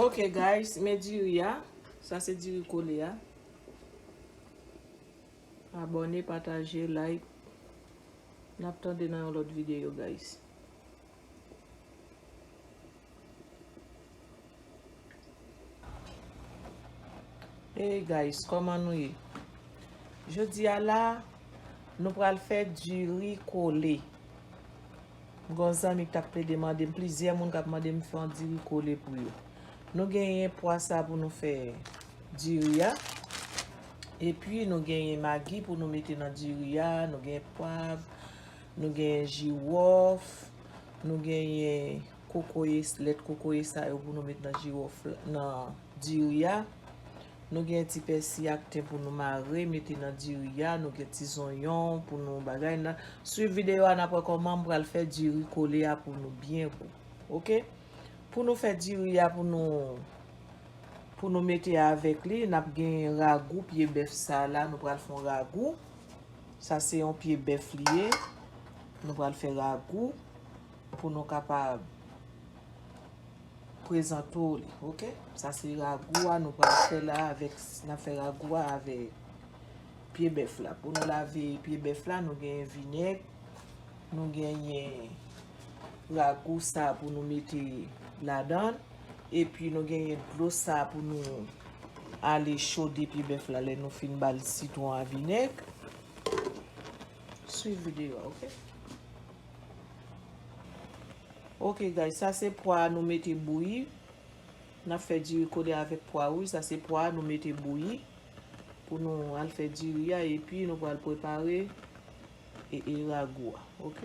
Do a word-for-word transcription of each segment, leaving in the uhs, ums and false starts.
Ok, guys, men diri a. Sa se diri kole a. Abòne, pataje, like. N ap tande nan yon lòt videyo, guys. Hey guys, kòman nou ye? Jodi a la, nou pral fè diri kole. M gen yon zanmi ki t ap plede mande m, plizyè moun k ap mande m fè yon diri kole pou yo. Nou genyen pwa sa pou nou fè diri a. Epi nou genyen magi pou nou mete nan diri a, nou genyen pwav, nou genyen jiwòf, nou genyen kokoye, lèt kokoye sa yo pou nou met nan jiwòf la, nan diri a. Nou gen ti pèsi ak ten pou nou mare, mete nan diri a. Nou gen ti zonyon pou nou bagay. N a, swiv videyo a, n ap wè kòman m pral fè diri kole a pou nou byen gou. Ok? Pou nou fè diri a, pou nou, pou nou mete avèk li, n ap gen ragou pye bèf sa la. Nou pral fè yon ragou. Sa se yon pye bèf li ye. Nou pral fè ragou pou nou kapab prezante w li, ok? Sa se ragou a nou pral fè la avèk, n ap fè ragou a avèk pye bèf la. Pou nou lave pye bèf la, nou genyen vinèg, nou genyen ragou sa pou nou mete ladan l, epi nou genyen dlo sa pou nou ale chode pye bèf la lè nou fin ba l sitwon a vinèg. Swiv videyo a, ok? Ok, guys, sa se pwa nou mete bouyi. N ap fè diri kole avèk pwa wouj. Sa se pwa nou mete bouyi pou nou al fè diri a, epi nou pral prepare e, e ragou a, ok?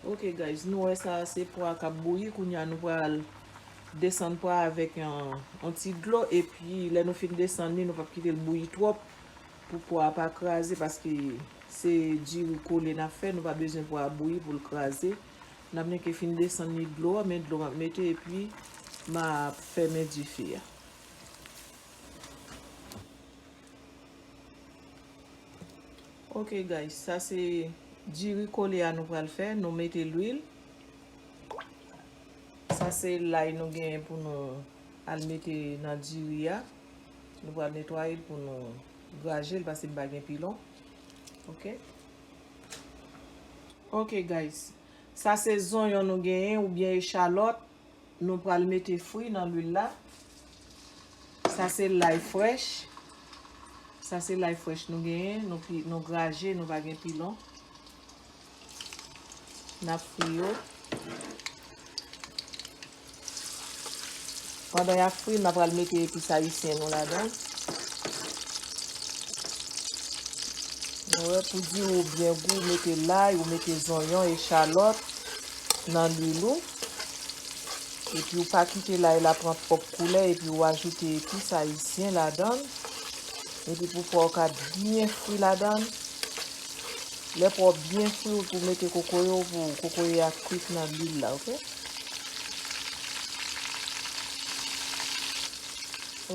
Ok, guys, nou wè sa se pwa k ap bouyi. Kounye a, nou pral desann pwa avèk yon, yon ti dlo, epi lè nou fin desann li, nou p ap kite l bouyi twòp pou pwa a pa kraze, paske se diri kole n ap fè, nou pa bezwen pwa a bouyi pou l kraze. N ap nèke fin desann li dlo a, men dlo m ap mete, epi m ap fèmen dife a. Ok, guys, sa se diri kole a nou pral fè. Nou mete lwil. Sa se lay nou genyen pou nou al mete nan diri a. Nou pral netwaye l pou nou graje l, paske m pa gen pilon. Ok? Ok, guys. Sa se zonyon nou genyen oubyen echalòt. Nou pral mete fri nan lwil la. Sa se lay frèch. Sa se lay frèch nou genyen. Nou pi, nou graje, nou pa gen pilon. N ap fri yo. Pandan y ap fri, n ap pral mete epis ayisyen nou ladan. Nou wè, pou diri w byen gou, ou mete lay, ou mete zonyon, echalòt nan lwil ou. Epi ou pa kite lay la pran twòp koulè, epi ou ajoute epis ayisyen ladan l. Epi pou pwa w ka byen fri ladan l. Lè pwa w byen fri, ou tou mete kokoye w pou kokoye a kwit nan lwil la, ok?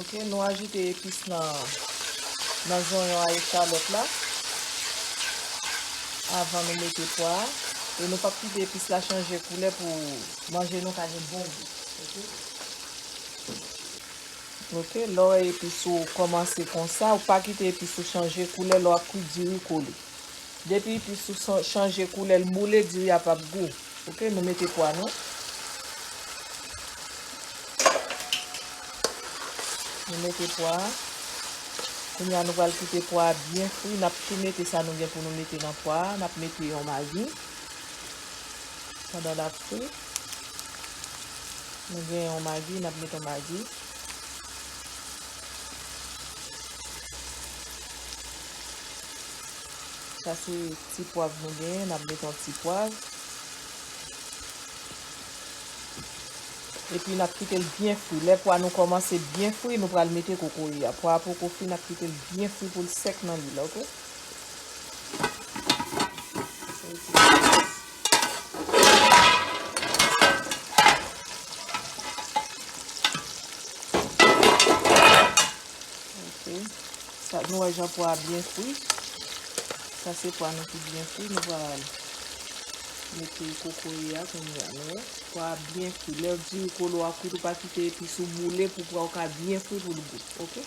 Ok, nou ajoute epis nan, nan zonyon a echalòt la. Avan nou mete pwa a. E nou p ap kite epis la chanje koulè pou manje nou ka gen bon gou. Ok? Ok, lè w wè epis ou kòmanse konsa, ou pa kite epis ou chanje koulè lè w ap kwit diri kole. Depi epis ou san-, chanje koulè, l boule, diri a p ap gou. Ok, nou mete pwa nou. Nou mete pwa a. Kounye a, nou pral kite pwa a byen fri. N ap tou mete sa nou gen pou nou mete nan pwa a. N ap mete yon magi. Pandan l ap fri, nou gen yon magi, n ap mete yon magi. Sa se ti pwav nou genyen, n ap mete yon ti pwav. Epi n ap kite l byen fri. Lè pwa nou kòmanse byen fri, nou pral mete kokoye a. Pwa a poko fri, n ap kite l byen fri pou l sèk nan lwil la, ok? Ok. Sa, nou wè jan pwa a byen fri. Sa se pwa nou ki byen fri. Nou pral Mete kokoye a kounye a, nou wè. Pwa a byen fri. Lè w diri kolo a kwit, ou pa kite epis ou boule pou pwa w ka byen fri pou l gou. Oke?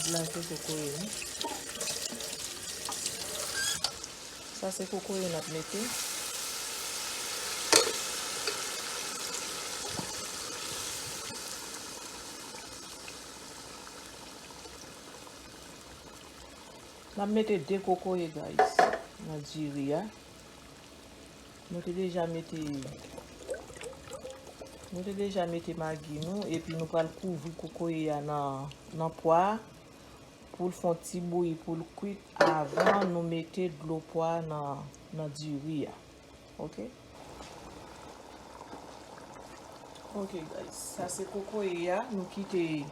Blanje kokoye nou. Sa se kokoye n ap mete. N ap mete de kokoye, guys, nan diri a. Nou te deja mete, nou te deja mete magi nou, epi nou pral kouvri kokoye a nan, nan pwa a pou l fè yon ti bouyi, pou l kwit avan nou mete dlo pwa a nan, nan diri a. Oke? Oke, guys. Sa se kokoye a. Nou kite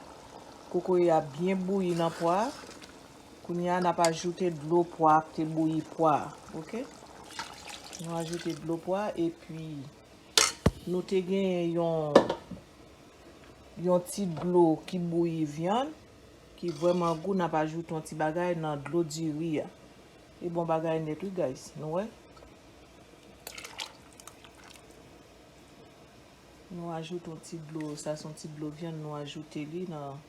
kokoye a byen bouyi nan pwa a. Kounye a, n ap ajoute dlo pwa a k te bouyi pwa a. Oke? Nou ajoute dlo pwa a, epi nou te genyen yon, yon ti dlo ki bouyi vyann, ki vrèman gou. N ap ajoute yon ti bagay nan dlo diri a. E bon bagay nèt, wi, guys. Nou wè? Nou ajoute yon ti dlo, sa se yon ti dlo vyann, nou ajoute li nan,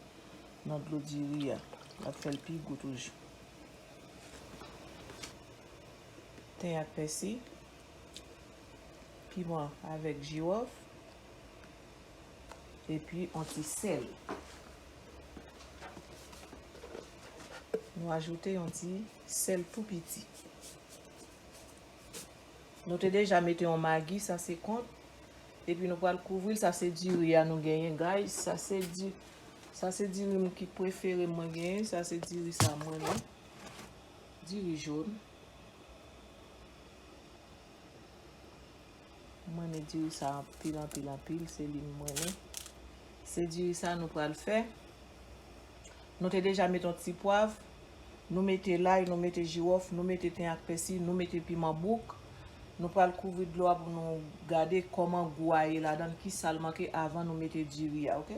nan dlo diri a. L ap fè l pi gou toujou. Ten ak pèsi, piman avèk jiwòf, epi yon ti sèl. Nou ajoute yon ti sèl tou piti. Nou te deja mete yon magi, sa se kont. Epi nou pral kouvri l, sa se diri a nou genyen, guys. Sa se di, sa se diri m ki prefere mwen genyen, sa se diri sa mwen renmen. Diri jòn. Mwen renmen diri sa anpil, anpil, anpil. Se li mwen renmen. Se diri sa nou pral fè. Nou te deja mete yon ti pwav. Nou mete lay, nou mete jiwòf, nou mete ten ak pèsi, nou mete piman bouk. Nou pral kouvri dlo a pou nou gade kòman gou a ye ladan l, ki sa l manke avan nou mete diri a, oke?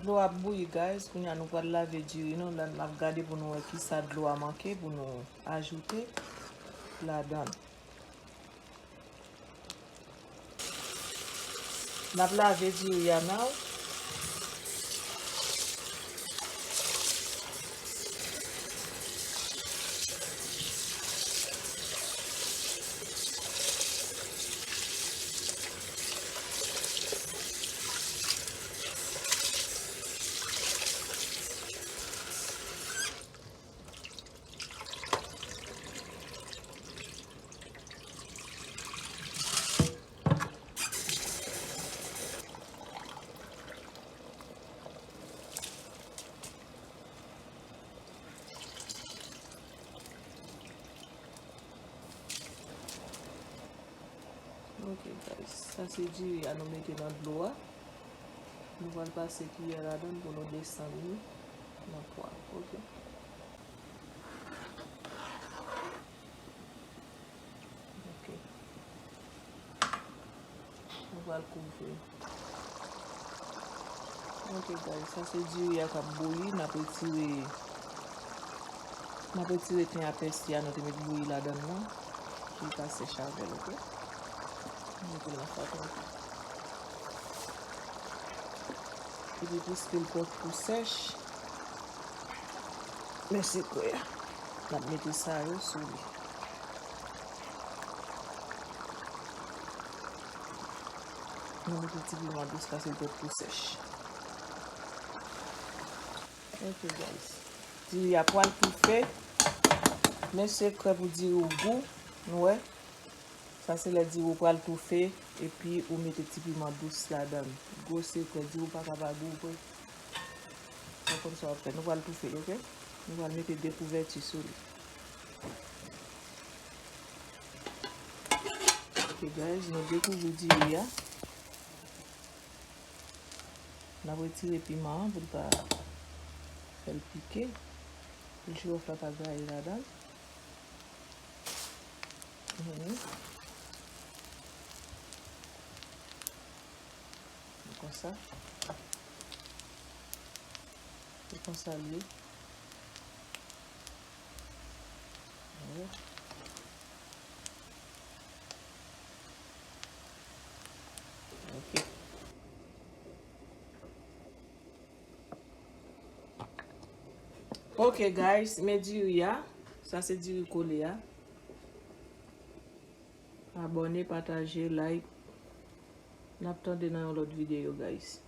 Dlo ap bouyi, guys. Kounye a nou pral lave diri nou. La n ap gade pou nou wè ki sa dlo a manke pou nou ajoute ladan l. N ap lave diri a now. Ok, guys, sa se diri a nou mete nan dlo a. Nou pral pase kiyè ladan l pou nou desann li nan pwa, ok? Ok. Nou pral kouvri. Ok, guys, sa se diri a k ap bouyi. N ap retire, n ap retire ten a pèsi a nou te met bouyi ladan l lan, pou l pa sèch avè l, ok? Mete l nan fatra. Epi piske l pran kou sèch, men sekrè a, n ap mete sa yo sou li. Nou mete ti piman dous paske l pran kou sèch. Ok, guys. Diri a pral toufe. Men sekrè pou diri w gou. Nou wè? Sa se lè diri w pral toufe, epi ou mete ti piman dous ladan l. Gwo sekrè, diri w pa ka pa gou vre. Ou konn sa w ap fè. Nou pral toufe l, ok? Nou pral mete de kouvèti sou li. Ok, guys, nou dekouvri diri a. N ap retire piman an pou l pa fè l pike. Pou jiwòf la pa gaye ladan l. Mhm. Se konsa. Se konsa l ye. Ok. Ok, guys, men diri a. Sa se diri kole a. Abòne, pataje, like. N ap tande nan yon lòt videyo, guys.